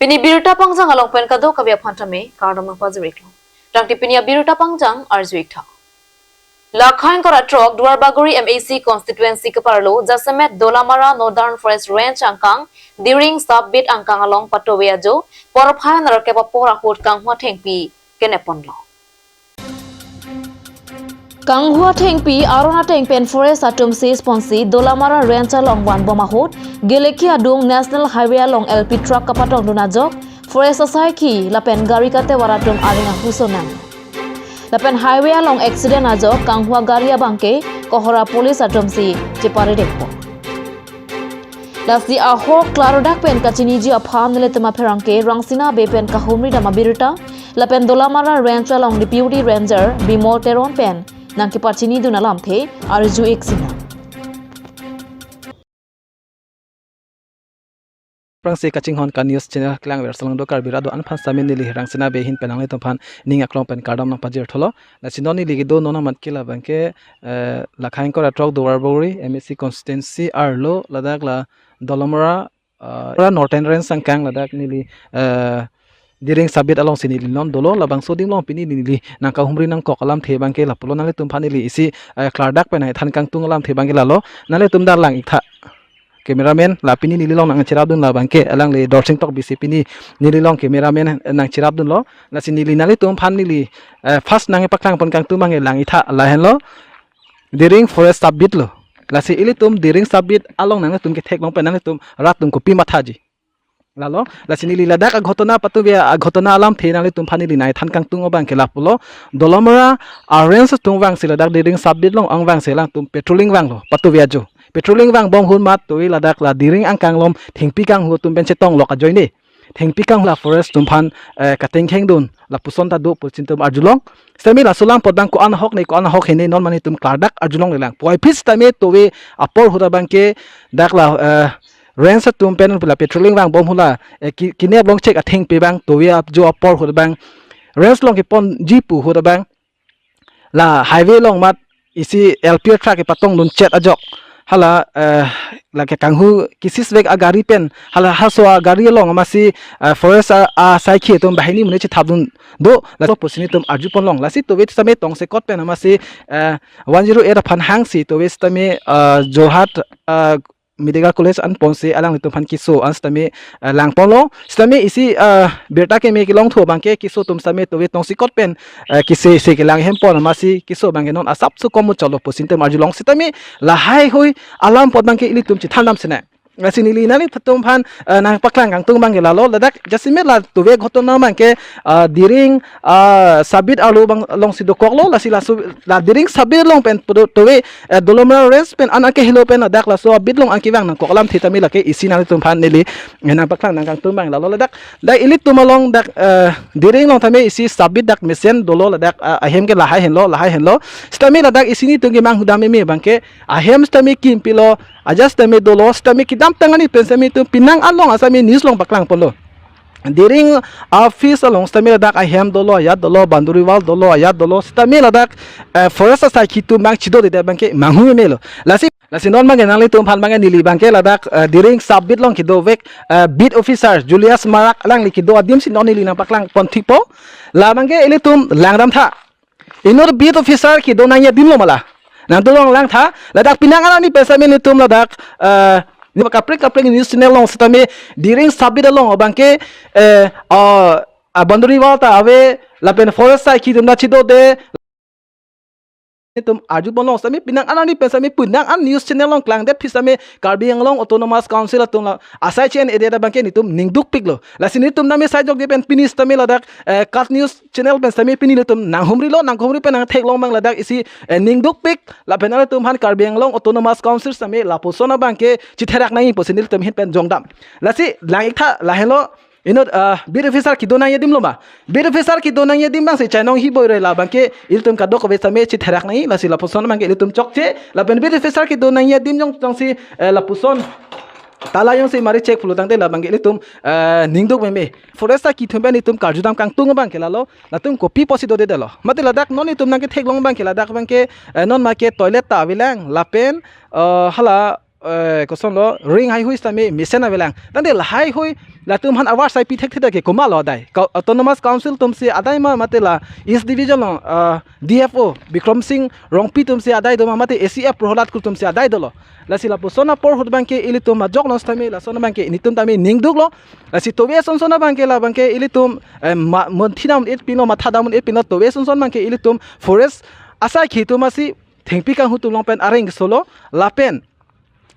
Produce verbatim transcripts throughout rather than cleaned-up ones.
Pini birta pangjang along pen kadokave aphan tame kardom nangpajir-iklo. Tangte pini abirta pangjang arju-iktha. Lakhain kora throk Duarbagori M A C constituency keparlo jasemet Dolamara Northern Forest Range angkang Diring Sub-Beat angkang along patove ajo porphai nerkep apor ahut kanghua thengpi kenep ponlo. Kanghua thengpi aron ateng pen forest atum seize ponsi Dolamara Range along vanbom ahut, Geleki adung National Highway along L P truck kapatongdun ajok forest asaikhi lapen gari katevar atum areng ahusonang. Lapen highway along accident ajok kanghua gari abangke Kohora police atumsi cheparedetpo. Lasi ahok klardak pen kachiniji aphan nelitum apherangke Rangsina Bey pen kahumri dam abirta, lapen Dolamara Range along Deputy Ranger Bimol Teron pen nangkepachinidun alamthe arju-ik sinang. Aphrangsi kachinghon ka news channel klangver salong do Karbi Rado an aphan sitame neli Rangsina Bey ahin pen nanglitum aphan ning aklong pen kardom nangpajirtholo. Lasi non neli kedo non amat ke labangke, eh, Lakhain kora throk Duarbagori M A C constituency arlo ladak la Dolamara, eh, Northern Range angkang ladak neli, eh, Diring Sub-Beat alongsi neli non dolo, labangso adim along pini neli nangkahumri nangkok alamthe abangke lapulo, nanglitum aphan neli isi, eh, klardak pen nangthan kangtung alamthe abangke lalo, nanglitum dak lang-iktha. Cameraman la pini neli along nangcherapdun labangke alangli Dorsing Tokbisi pini neli along cameraman nangcherapdunlo. Lasi neli nanglitum aphan neli, eh, first nangpaklang pon kangtung abangke lang-iktha, lahenlo Diring Forest Sub-Beat lo. Lasi ilitum Diring Sub-Beat along nanglitum ketheklong pen nanglitum rat atum kopi mathaji. Lalo, lasi neli ladak aghotona patove aghotona alamthe nanglitum aphan neli nangthan kangtung abangke lapulo. Dolamara a-range atum vangsi ladak Diring Sub-Beat along angvangsi alangtum patrolling vanglo, patove ajo. Patrolling vangbom ahut mat tove ladak la Diring angkang along thengpi kanghua atum pen chetong lok ajoine. Thengpi kanghua la forest atum aphan, eh, katengkhengdun lapuson ta do pusi nelitum arjulong. Sitame laso alam apot abang ko-an ahok ne ko-an ahok hene non mane nelitum klardak arjulonglelang. Puvoiphit sitame tove apor ahut abangke dak la, eh, range atum pen la patrolling vangbom ahut la, eh, ki-, kinep longchek athengpi abang tove ajo apor ahut abang range along keponji pu ahut abang la highway along mat isi L P truck kepatongdun chet ajok hala, eh, lake kanghu keseize vek agari pen hala halaso agari along amatsi, eh, forest a, asaikhi atum banghini amonit chethapdun do, laso pusi nelitum arju ponlong. Lasi tove sitame tongsekot pen amatsi, eh, one zero eight aphan hangsi tove sitame, eh, Jorhat, eh, Medical College an ponsi alanglitum aphan keso an sitame, eh, lang ponlo. Sitame isi, eh, birta keme kelongthu abangke keso atum sitame tove tongsekot pen, eh, kese se kelang hem pon amatsi keso abangke non asapso komu cholo pusi nelitum arjulong. Sitame lahaihui alam apot abangke ilitum chethan dam sinang. Lasi neli nanglitum aphan, eh, nangpaklang kangtung abangke lalo ladak jasemet la tove ghotona abangke, eh, Diring, eh, Sub-Beat arlo abang alongsi dokoklo, lasi laso la Diring Sub-Beat along pen pudo tove, eh, Dolamara Range pen an akehelo pen ladak laso a-beat along an kevang nangkok alamthe tame lake isi nanglitum aphan neli, eh, nangpaklang nangkangtung abang lalo ladak. Dak ilitum along dak, eh, Diring along tame isi Sub-Beat dak mesen dolo ladak, eh, ahem ke lahai henlo, lahai henlo. Sitame ladak isi nelitum kemanghu dam meme abangke ahem sitame kimpilo, ajat sitame dolo, sitame kedamtang arni pen sitame itum penang along asitame news along paklang ponlo. Diring office along sitame ladak ahem dolo, ajat dolo, boundary wall dolo, ajat dolo, sitame ladak, eh, forest asaikhi atum abang chedodedet abangke manghu meme lo. Lasi, lasi non abangke nanglitum aphan abangke neli abangke ladak, eh, Diring Sub-Beat along kedovek, eh, beat officer Julius Marak alangli kedo adimsi non neli nangpaklang pon thikpo. La abangke ilitum langdamtha. Inut beat officer kedo nangji adim lo ma la? Nangdolong langtha, ladak penang arni pen sitame nelitum ladak, eh, ne kaprek kaprek news channel along sitame Diring Sub-Beat along abangke, eh, ah, ah, boundary wall ta ave, lapen forest asaikhi atum ta chedode. Nelitum arju ponlong sitame penang arni pen sitame penang an news channel along klangdet aphi sitame Karbi Anglong Autonomous Council atum la asai che-en area abangke nelitum ningdukpiklo. Lasi nelitum tame sai jokje pen pini sitame ladak, eh, KAT News channel pen sitame pini nelitum nanghumrilo, nanghumri pen nangtheklong abang ladak isi, eh, ningdukpik, lapen nanglitum aphan Karbi Anglong Autonomous Council sitame lapuson abangke chetherak nangji pusi nelitum ahin pen jongdam. Lasi lang-iktha lahenlo, inut, ah, beat officer kedo nangji adim lo ma? Beat officer kedo nangji adim abangsi chainong hiboi roi la abangke ilitum kadokave sitame chetherak nangji, lasi lapuson abangke ilitum chokche, lapen beat officer kedo nangji adim jong jongsi, eh, lapuson tala jongsi mari chek pulo tangte la abangke ilitum, eh, ningduk meme. Forest asaikhi atum pen itum karjudam kangtung abangke lalo, latum kopi pusi dodedetlo. Mate ladak non itum nangketheklong abangke ladak abangke, eh, non make toilet ta avelang, lapen, eh, hala eh, kosonlo, ring haihui sitame mesen avelang. Tangte la haihui latum aphan avar sai pi thekthedet ke komatlo adai? Ka-, Autonomous Council atumsi adai ma mate la East Division along, ah, D F O Bikram Singh Rongpi atumsi adai do ma mate A C F Prohlad Kro atumsi adai dolo? Lasi lapuson apor ahut abangke ilitum ajok non sitame lason abangke nelitum tame ningduklo. Lasi tove sonson abangke labangke ilitum, eh, ma-, munthi dam-et pinlo, matha dam-et pinlo, tove sonson abangke ilitum forest asaikhi atum asi thengpi kanghu atum along pen areng solo, lapen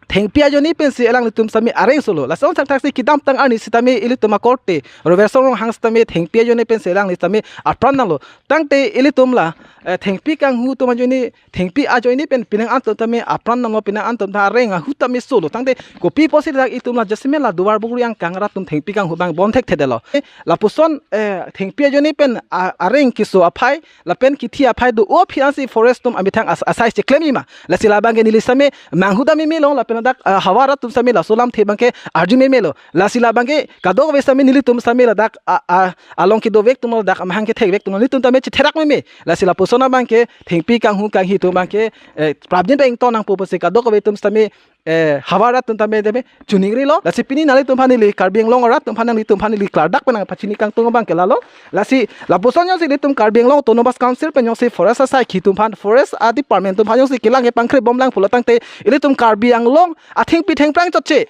thengpi ajoine pensi alanglitum sitame areng solo. Lason thakthak si kedamtang arni sitame ilitum akorte Roberson Ronghang sitame thengpi ajoine pensi alangli sitame apran damlo. Tangte ilitum la, eh, thengpi kanghu atum ajoine, thengpi ajoine pen penang atum tame apran damlo, penang atum ta areng ahut tame solo. Tangte kopi pusi dak itum la jasemet la Duarbagori angkang arat atum thengpi kanghu abang bom thekthedetlo? Eh, lapuson, eh, thengpi ajoine pen a-, areng keso aphai lapen kethi aphai do-o aphi ansi forest atum amethang as-, asai cheklem-i ma? Lasi labangke neli sitame manghu dam memelo lapen ladak, ah, havar arat atum sitame laso alamthe abangke arju memelo. Lasi labangke kadokave sitame nelitum sitame ladak, ah, ah, along kedovek atum, ladak amahang kethekvek atum nelitum tame chetherak meme. Lasi lapuson abangke thengpi kanghu kanghi atum abangke, eh, prapjin pen ington nangpo pusi kadokave atum sitame, eh, havar arat atum tame tame chiningrilo. Lasi pini nanglitum aphan neli Karbi Anglong arat atum aphan, nanglitum aphan neli klardak pen nangpachini kangtung abangke lalo. Lasi lapuson jongsi ilitum Karbi Anglong Autonomous Council pen jongsi forest asaikhi atum aphan, forest a-department atum aphan jongsi kelang kepangkre bomlang pulo tangte ilitum Karbi Anglong athengpi thengphrang chotche.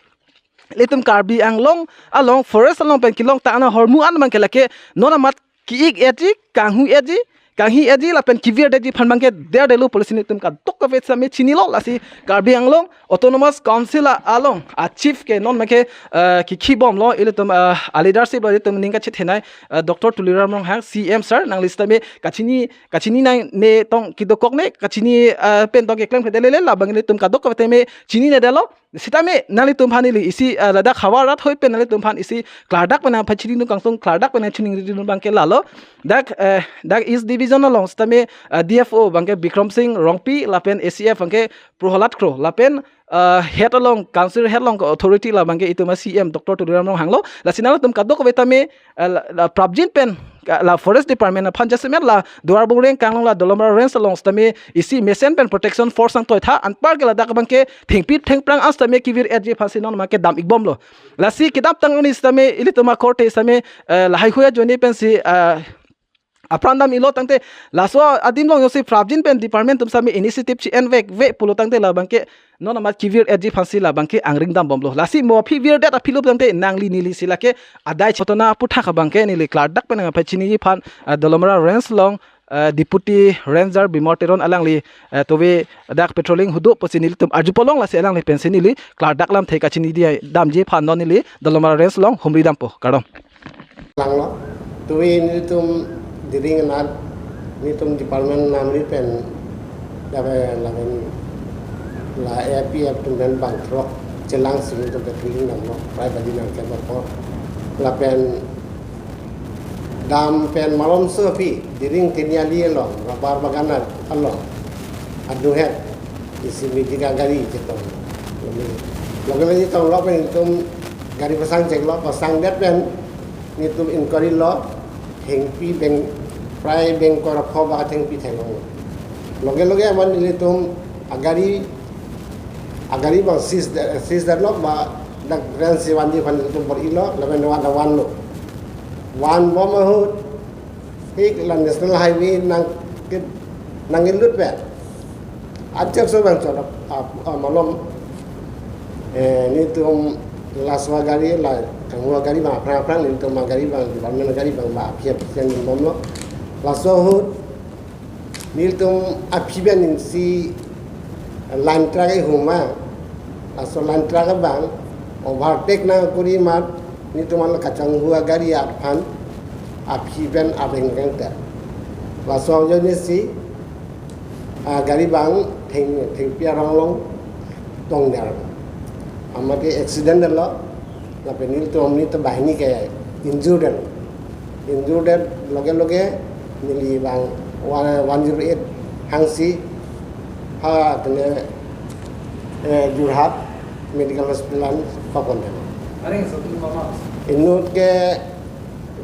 Ilitum Karbi Anglong along forest along pen kelong ta ana ahormu an abangke lake non amat ke-ik-etji, kanghu-etji, kanghi-etji lapen kevirdetji aphan abangke derdetlo pusi nelitum kadokave sitame chinilo. Lasi Karbi Anglong Autonomous Council a-, along a-chief ke non abangke, eh, kekhi bomlo, ilitum, eh, a-leadership lo, ilitum ning kachethenei, eh, Doctor Tuliram Ronghang C M sir, nangli sitame kachini, kachini nangne tong kedokok ne, kachini, eh, pen tong keklemkledet lele, labang ilitum kadokave tame chininedetlo. Sitame nanglitum aphan neli isi, eh, ladak havar arat hoi pen nanglitum aphan isi klardak pen nangpachini nung kangtung, klardak pen nangchiningri nung abangke lalo. Dak, eh, dak East Division along sitame, eh, D F O abangke Bikram Singh Rongpi lapen A C F abangke Prohlad Kro lapen, eh, head along, council head along authority labangke itum a-C M Doctor Tuliram Ronghang lo. Lasi nanglitum kadokave tame, eh, la, la prapjin pen, ka-, la forest department aphan jasemet la Duarbagori angkang along la Dolamara range along sitame isi mesen pen protection force nangtoitha, anparke ladak abangke thengpi thengphrang an sitame kevir-etji aphansi non abangke dam-ik bomlo. Lasi kedamtang arni sitame ilitum akorte sitame, eh, la haihui ajoine pensi, eh, apran dam-ilo tangte laso adim along jongsi prapjin pen department atum sitame initiative chi-envekve pulo tangte labangke non amat kevir-etji aphansi labangke angring dam bomlo. Lasi mo aphi virdet aphi lup tangte nangli neli si lake adai chotona aphuthak abangke neli klardak pen nangpachiniji aphan, eh, Dolamara range along, eh, Deputy Ranger Bimol Teron alangli, eh, tove dak patrolling hudo pusi nelitum arju ponlong, lasi alangli pensi neli klardak lamthe kachiniji damji aphan non neli Dolamara range along humri dampo. Kardom. Langlo. Tove nelitum diring anat nelitum department namri pen lapen, lapen la A P F atum pen bangthrok chelangsi nelitum patrolling damlo, prai baji nangkep apor. Lapen dam pen malomso aphi diring Tiniali along, rubber bagan along, adunghet isi magic agari chetong. Loge loge chetonglo pen nelitum gari pasang cheklo, pasangdet pen nelitum inquiry lo, thengpi beng, prai beng kor apho ba thengpi theklong. Loge loge amat nelitum agari, agari abang seize de-, seize detlo ba dak range si vanji aphan nelitum bor-ilo, lapen van, vanlo. Van bom ahut, ik la national highway nang ke, nang ilut pen. Ajak so bang chot, ah, ah, malom. Eh, nelitum laso agari la, kanghu agari abang aphrang aphrang, nelitum agari abang, department agari abang ba aphi aphi bomlo. Laso ahut nelitum aphi pen isi line truck ihum ma. Laso line truck abang overtake nangkori amat nelitum ala kachanghu agari aphan aphi pen areng kangter. Laso ajoine si, ah, gari abang theng, thengpi arong along tongner. Amate accident lo, lapen nelitum nelitum banghini ke injured. Injured loge loge neli abang one, one zero eight hangsi ha tene, eh, Jorhat Medical Hospital an papon. Areng so tu mama. Inut ke,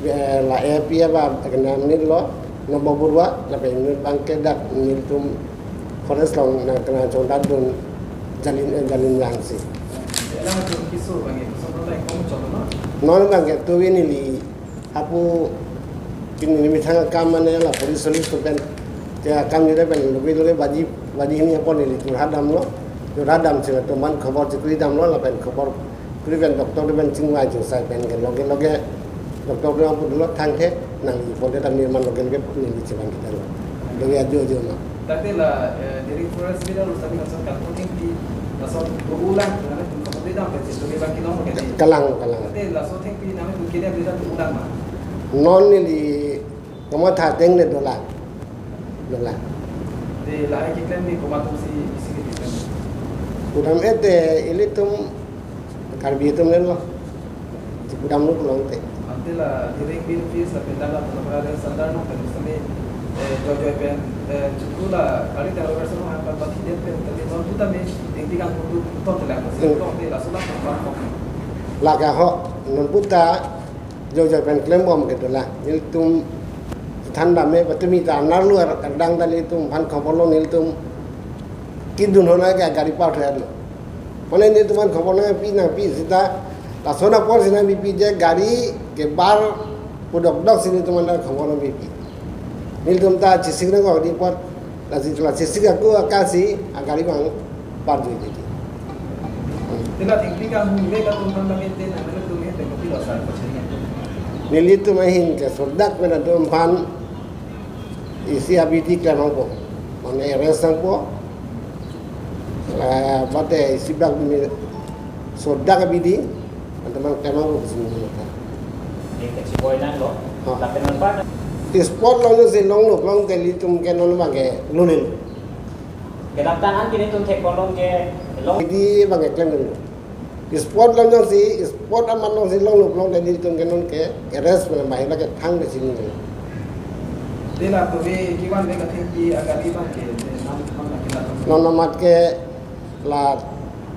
eh, la A P F ba kenam nilo, Nobo Borua, lapen inut abangke dak nelitum forest along nang kena chongdat dun Jalin, eh, Jalin Langsi. Elang atum keso abang ke, keso abang ke kong cholo, no? Non abang ke tuwi neli hapu pini methang akam mane la police, police atum pen. Te akam neli pen loge loge baji, baji hini apor neli jorhat damlo. Jorhat damsi latum aphan khobor chekuri damlo lapen khobor kuri pen doctor pen chingvai chingsai pen ke loge loge doctor pen pu dolo thangthe nangji ponte tame man loge loge neli chelang kita lo. Loge ajo ajo ma. Tangte la, eh, Diring Forest bidang lo sami lason kangkung thengpi, lason do-ulang, nangtum kamu bidang pen si, loge bang kelong ke di. Kalang, kalang. Tangte laso thengpi nangtum kele bidang do-ulang ma? Non neli komat ha ateng le dolang. Dolang. Te lahai keklem ni komat atum si isi keklem? Pudam-et te ilitum Karbi atum le lo. Pudam lo pulang te. Ante la Diring Bill Fees lapen dala pura pura sandar no pen sami, eh, joy joy pen, eh, chuku la kali tang lo verso no hapa pati det pen tadi non puta me ding ding ang putu puton te la si Hmm. Puton te laso la pang pang. Lake ho, non puta joy joy pen klembom ke dolang. Nelitum than dam me patumi ta narlu ar-, ardang ta nelitum aphan khobor lo nelitum kedun hona ke gari park lo. Mane nelitum aphan khobor nangpi nangpi seta lason apor si nangpipi je gari ke bar pudok dok si nelitum aphan khobor nangpipi. Nelitum ta chesik nangkok di apot lasi, lasi sik aku akasi agari bang parjui titi. Tela thengpi kanghumle ka atum aphan bang ente nangtum ente kopi lo sar ko chini. Nelitum ahin ke sodak pen atum aphan isi abidi klem nangpo. Mane arrest nangpo. Eh, bate isi bak ni sodak abidi. Antamang klem nangpo kesini nangpo. Ini kecil boy nang lo. Ha. Tapi nampak. Spot along si longlo, long ke nelitum ke non abang ke lunil. Kedaptan an kini tum thek bolong ke long. Abidi abang ke klem dun. Spot along si, spot amat along si longlo, long ke nelitum ke non ke arrest pen bahai lake thang ke chini. Tela tuwi kevan le kathengpi agari bang ke, nam, nam lake la. Non amat ke la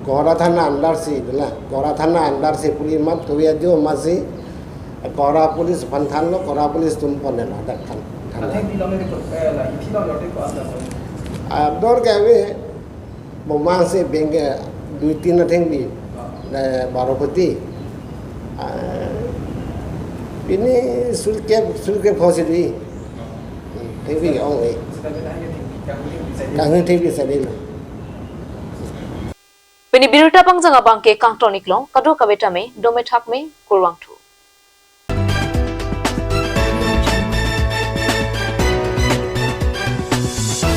Kohora thana under si, la Kohora thana under si puli amat tuwi ajo amat si, Kohora police aphan thanlo, Kohora police atum pon la dak than, than. Athengpi long le ko, eh, la ithi long le ko anda so. Ador ke ave, bomang si beng ke dui tin athengpi, eh, baro koti. Ah, pini sulke, sulke phosi dui. Thengpi ong e. Kanghu thengpi sa dei lo. Pini birta pangjang abang ke kangton iklong, kadokave tame, dome thakme, kurvangthu.